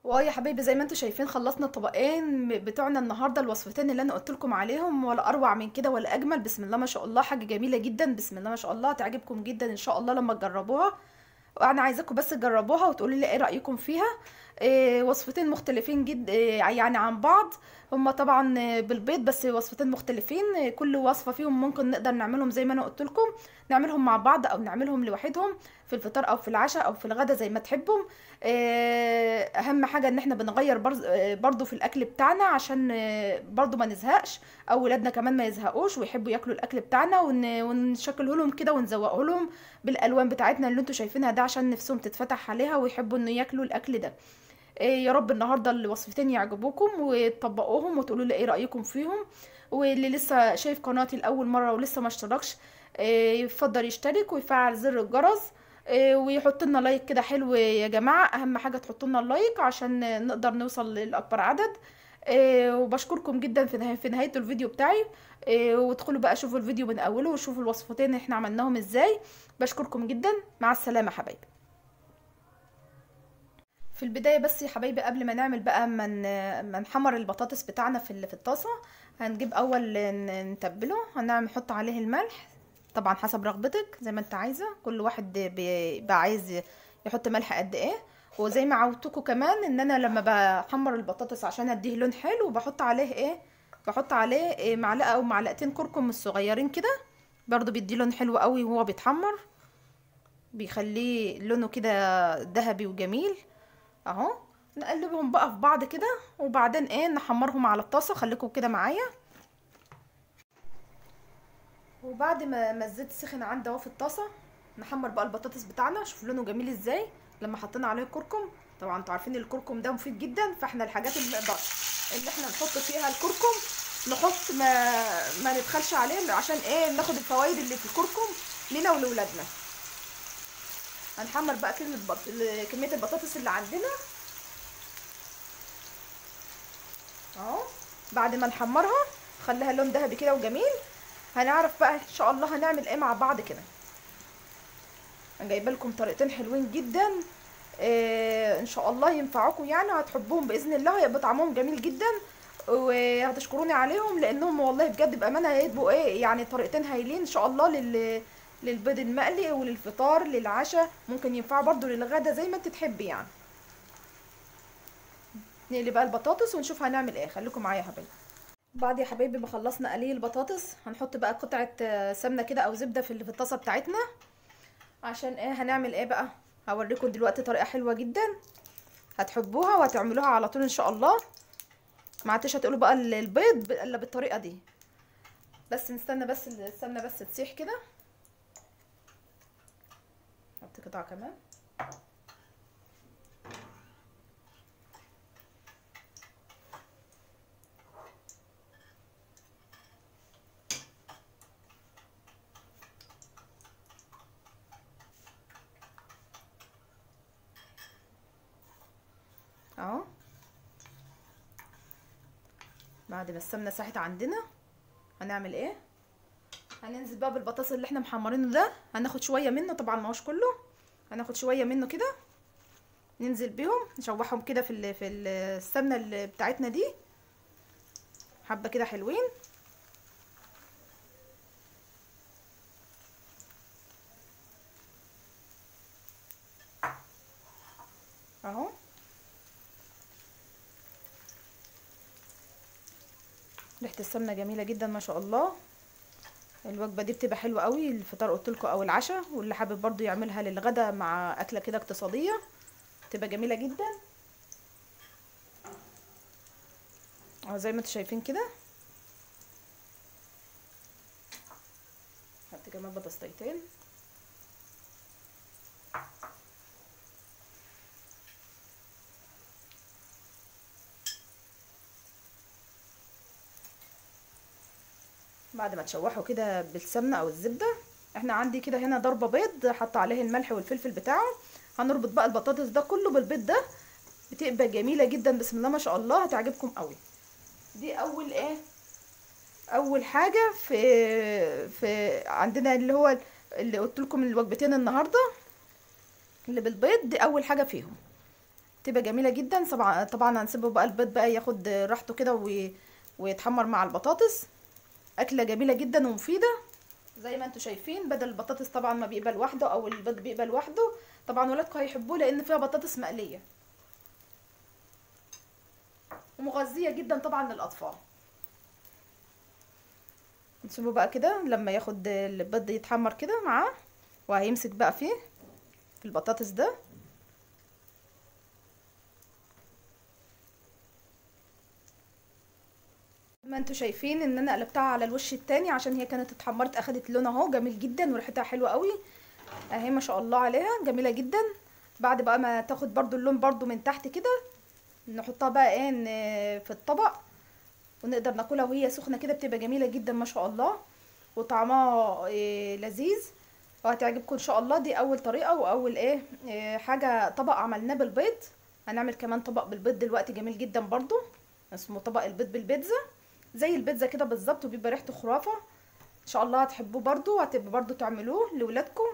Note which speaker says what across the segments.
Speaker 1: واه يا حبايبي زي ما انتم شايفين خلصنا الطبقين بتوعنا النهارده، الوصفتين اللي انا قلت لكم عليهم، ولا اروع من كده ولا اجمل. بسم الله ما شاء الله، حاجة جميلة جدا بسم الله ما شاء الله، تعجبكم جدا ان شاء الله لما تجربوها. وانا عايزاكم بس تجربوها وتقولوا لي ايه رايكم فيها. وصفتين مختلفين جدا يعني عن بعض، هما طبعا بالبيض بس وصفتين مختلفين. كل وصفه فيهم ممكن نقدر نعملهم زي ما انا قلت لكم، نعملهم مع بعض او نعملهم لوحدهم في الفطار او في العشاء او في الغدا زي ما تحبوا. اهم حاجة ان احنا بنغير برضو في الاكل بتاعنا عشان برضو ما نزهقش، او ولادنا كمان ما يزهقوش ويحبوا ياكلوا الاكل بتاعنا، ونشكله لهم كده ونزوقه لهم بالالوان بتاعتنا اللي انتوا شايفينها ده عشان نفسهم تتفتح عليها ويحبوا انه ياكلوا الاكل ده. يا رب النهارده الوصفتين يعجبوكم وتطبقوهم وتقولوا لي ايه رايكم فيهم. واللي لسه شايف قناتي لاول مرة ولسه ما اشتركش يفضل يشترك ويفعل زر الجرس ويحط لنا like كده حلو يا جماعة. اهم حاجة تحطوا لنا ال like عشان نقدر نوصل لاكبر عدد. وبشكركم جدا في نهاية الفيديو بتاعي. وادخلوا بقى شوفوا الفيديو من اوله وشوفوا الوصفتين احنا عملناهم ازاي. بشكركم جدا، مع السلامة حبايبي. في البداية بس يا حبايبي قبل ما نعمل بقى ما نحمر البطاطس بتاعنا في الطاسه، هنجيب اول نتبله، هنعمل نحط عليه الملح طبعا حسب رغبتك زي ما انت عايزه، كل واحد بيبقى عايز يحط ملح قد ايه. وزي ما عودتكم كمان ان انا لما بحمر البطاطس عشان اديه لون حلو بحط عليه ايه، بحط عليه إيه معلقه او معلقتين كركم الصغيرين كده، برضو بيديه لون حلو قوي وهو بيتحمر، بيخليه لونه كده ذهبي وجميل اهو. نقلبهم بقى في بعض كده وبعدين ايه نحمرهم على الطاسه. خليكم كده معايا. وبعد ما الزيت سخن عندي اهو في الطاسه، نحمر بقى البطاطس بتاعنا. شوف لونه جميل ازاي لما حطينا عليه الكركم. طبعا انتوا عارفين الكركم ده مفيد جدا، فاحنا الحاجات اللي نقدر اللي احنا نحط فيها الكركم نحط، ما نبخلش عليه عشان ايه ناخد الفوائد اللي في الكركم لينا ولولادنا. هنحمر بقى كمية البطاطس اللي عندنا اهو. بعد ما نحمرها خليها لون ذهبي كده وجميل. هنعرف بقى ان شاء الله هنعمل ايه مع بعض كده. انا جايبه لكم طريقتين حلوين جدا ان شاء الله ينفعوكم يعني، هتحبوهم باذن الله، هيبقى طعمهم جميل جدا وهتشكروني عليهم، لانهم والله بجد بامانه هيبقوا ايه يعني طريقتين هايلين ان شاء الله للبيض المقلي وللفطار للعشاء، ممكن ينفعوا برضو للغدا زي ما انت تحبي يعني. نقلي بقى البطاطس ونشوف هنعمل ايه. خليكم معايا يا حبايبي. بعد يا حبايبي ما خلصنا قلي البطاطس هنحط بقى قطعه سمنه كده او زبدة في الطاسه بتاعتنا، عشان ايه هنعمل ايه بقى هوريكم دلوقتي طريقه حلوة جدا هتحبوها وهتعملوها على طول ان شاء الله. ما عدتش هتقولوا بقى البيض الا بالطريقة دي. بس نستنى بس السمنة بس تسيح كده. نحط قطعه كمان. اهو بعد ما السمنة ساحت عندنا هنعمل ايه، هننزل بقى بالبطاطس اللي احنا محمرينه ده، هناخد شوية منه طبعا ما هوش كله، هناخد شوية منه كده ننزل بيهم نشوحهم كده في السمنة اللي بتاعتنا دي، حبه كده حلوين. اهو ريحه السمنة جميلة جدا ما شاء الله. الوجبة دي بتبقى حلوة قوي الفطار قلت لكم او العشاء، واللي حابب برضو يعملها للغدا مع اكله كده اقتصادية تبقى جميلة جدا. اهو زي ما انتم شايفين كده. حط كمان بطاطستين. بعد ما تشوحوا كده بالسمنه او الزبدة، احنا عندي كده هنا ضربه بيض حاطه عليه الملح والفلفل بتاعه. هنربط بقى البطاطس ده كله بالبيض ده، بتبقى جميلة جدا بسم الله ما شاء الله، هتعجبكم قوي. دي اول ايه اول حاجة في عندنا اللي هو اللي قلت لكم الوجبتين النهارده اللي بالبيض، دي اول حاجة فيهم. تبقى جميلة جدا. طبعا هنسيبه بقى البيض بقى ياخد راحته كده ويتحمر مع البطاطس. اكله جميلة جدا ومفيدة زي ما انتم شايفين. بدل البطاطس طبعا ما بيقبل لوحده او البيض بيقبل لوحده، طبعا ولادكم هيحبوه لان فيها بطاطس مقلية ومغذيه جدا طبعا للاطفال. نسيبه بقى كده لما ياخد البيض يتحمر كده معاه، وهيمسك بقى فيه في البطاطس ده. ما انتوا شايفين ان انا قلبتها على الوش التاني عشان هي كانت اتحمرت، اخدت لون اهو جميل جدا وريحتها حلوة قوي اهي ما شاء الله عليها، جميلة جدا. بعد بقى ما تاخد برضو اللون برضو من تحت كده، نحطها بقى ايه في الطبق ونقدر ناكلها وهي سخنة كده، بتبقى جميلة جدا ما شاء الله وطعمها إيه لذيذ، وهتعجبكم ان شاء الله. دي اول طريقه واول ايه حاجة طبق عملناه بالبيض. هنعمل كمان طبق بالبيض دلوقتي جميل جدا برضو، اسمه طبق البيض بالبيتزا، زي البيتزا كده بالظبط، وبيبقى ريحته خرافه. ان شاء الله هتحبوه برضو، وهتبقوا برضو تعملوه لولادكم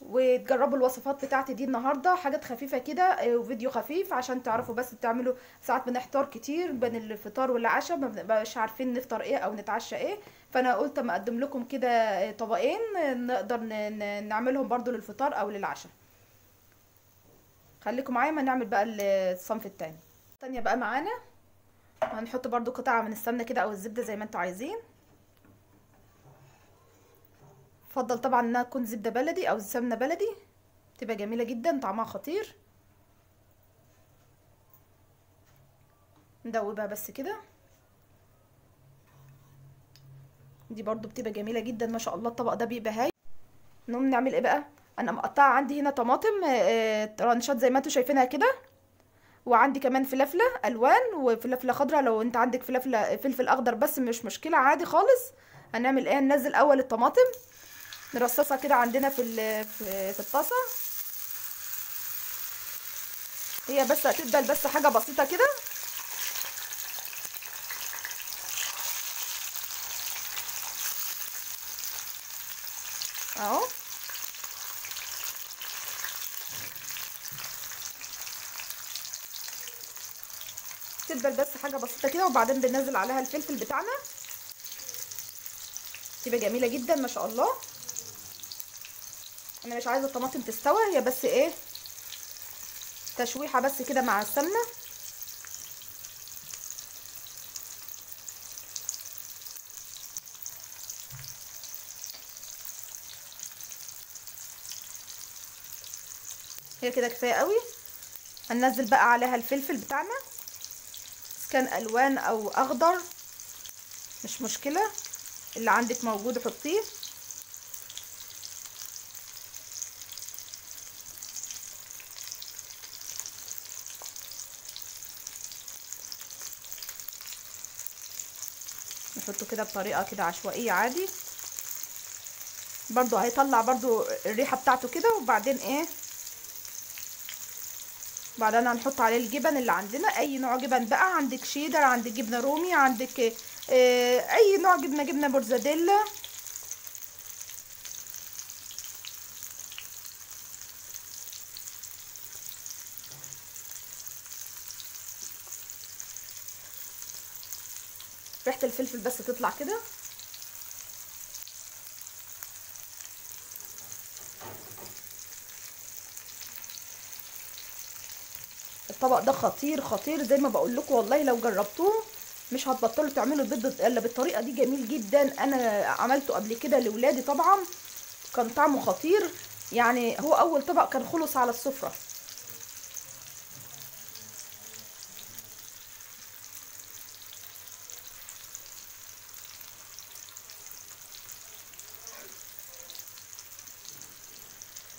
Speaker 1: وتجربوا الوصفات بتاعتي دي النهارده. حاجات خفيفة كده وفيديو خفيف عشان تعرفوا بس تعملوا. ساعات بنحتار كتير بين الفطار والعشاء، ما بنبقاش عارفين نفطر ايه او نتعشى ايه، فانا قلت اما اقدم لكم كده طبقين نقدر نعملهم برضو للفطار او للعشاء. خليكم معايا ما نعمل بقى الصنف التاني. التانية بقى معانا هنحط برضو قطعه من السمنة كده او الزبدة زي ما انتوا عايزين. افضل طبعا انها تكون زبدة بلدي او سمنه بلدي، تبقى جميلة جدا طعمها خطير. ندوبها بس كده، دي برضو بتبقى جميلة جدا ما شاء الله. الطبق ده بيبقى هاي. نقوم نعمل ايه بقى؟ انا مقطعه عندي هنا طماطم رانشات زي ما انتوا شايفينها كده، وعندي كمان فلفله الوان وفلفله خضراء. لو انت عندك فلفل اخضر بس مش مشكلة عادي خالص. هنعمل ايه؟ ننزل اول الطماطم نرصصها كده عندنا في الطاسه، هي بس هتدبل بس حاجة بسيطة كده. اهو تدبل بس حاجة بسيطة كده، وبعدين بننزل عليها الفلفل بتاعنا، تبقى جميلة جدا ما شاء الله. انا مش عايزه الطماطم تستوي، هي بس ايه تشويحه بس كده مع السمنة. هي كده كفاية قوي. هننزل بقى عليها الفلفل بتاعنا، كان الوان او اخضر مش مشكلة، اللي عندك موجود حطيه. نحطه كده بطريقة كده عشوائية عادي، برضو هيطلع برضو الريحة بتاعته كده. وبعدين ايه بعدين هنحط عليه الجبن اللي عندنا، اي نوع جبن بقى عندك، شيدر، عندك جبنه رومي، عندك اي نوع جبنه، جبنه موتزاريلا. ريحه الفلفل بس تطلع كده. الطبق ده خطير خطير زي ما بقول لكم، والله لو جربتوه مش هتبطلوا تعملوا البيض الا بالطريقة دي، جميل جدا. انا عملته قبل كده لاولادي طبعا، كان طعمه خطير، يعني هو اول طبق كان خلص على السفرة.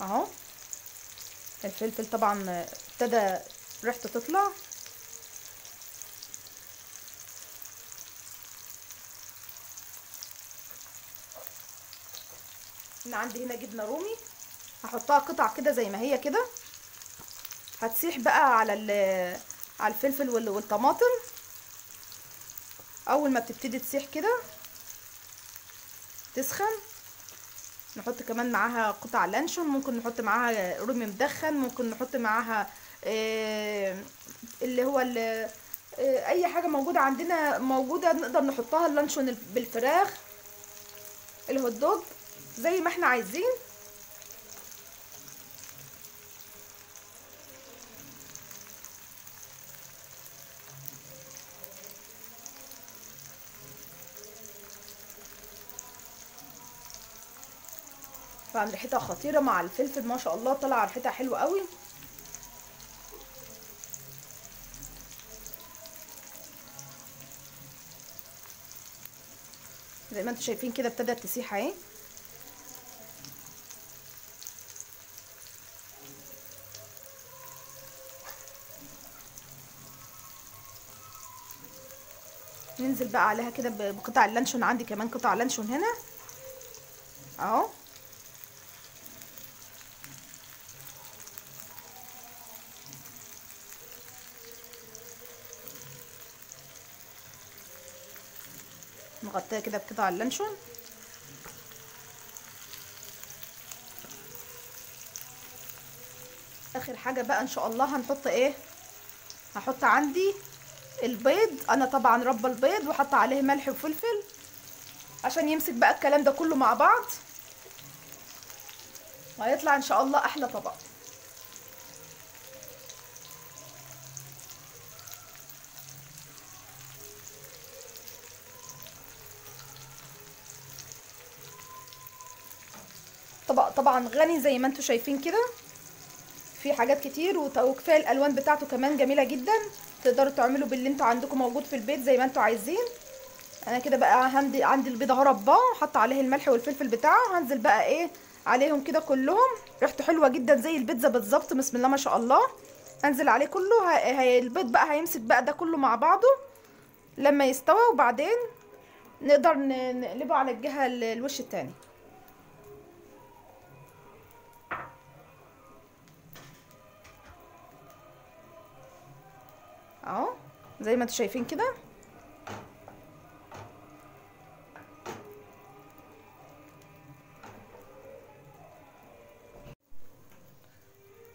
Speaker 1: اهو الفلفل طبعا ابتدى ريحته تطلع. انا عندي هنا جبنه رومي هحطها قطع كده زي ما هي كده، هتسيح بقى على على الفلفل والطماطم. اول ما بتبتدي تسيح كده تسخن، نحط كمان معاها قطع لانشون، ممكن نحط معاها رومي مدخن، ممكن نحط معاها اللي هو اي حاجة موجودة عندنا موجودة نقدر نحطها، اللانشون بالفراخ، الهوت دوج، زي ما احنا عايزين. طبعا ريحتها خطيرة مع الفلفل ما شاء الله، طلع ريحتها حلوة قوي. زي ما انتم شايفين كده ابتدت تسيح اهي. ننزل بقى عليها كده بقطع اللانشون، عندي كمان قطع لانشون هنا اهو. نغطيها كده بقطع اللانشون. اخر حاجة بقى ان شاء الله هنحط ايه، هحط عندي البيض. انا طبعا ربى البيض وحط عليه ملح وفلفل عشان يمسك بقى الكلام ده كله مع بعض، وهيطلع ان شاء الله احلى طبق. طبق طبعا غني زي ما انتم شايفين كده، في حاجات كتير، وكفاية الالوان بتاعته كمان جميلة جدا. تقدروا تعملوا باللي انتوا عندكم موجود في البيت زي ما انتوا عايزين. انا كده بقى عندي البيضة اهو رباه، وحط عليه الملح والفلفل بتاعه. هنزل بقى ايه عليهم كده كلهم، ريحته حلوة جدا زي البيتزا بالظبط بسم الله ما شاء الله. هنزل عليه كله، البيض بقى هيمسك بقى ده كله مع بعضه لما يستوى، وبعدين نقدر نقلبه على الجهة الوش التاني. اهو زي ما انتوا شايفين كده.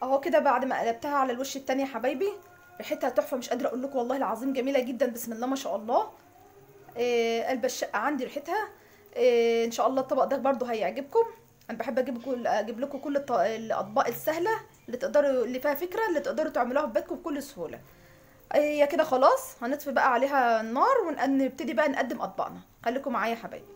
Speaker 1: اهو كده بعد ما قلبتها على الوش التاني يا حبايبي، ريحتها تحفة مش قادرة اقول لكم والله العظيم، جميلة جدا بسم الله ما شاء الله. قلب الشقة عندي ريحتها. ان شاء الله الطبق ده برده هيعجبكم. انا بحب اجيب لكم كل الاطباق السهلة اللي تقدروا، اللي فيها فكرة، اللي تقدروا تعملوها في بيتكم بكل سهولة. هي كده خلاص هنطفي بقى عليها النار ونبتدي بقى نقدم اطباقنا. خليكم معايا يا حبايبي.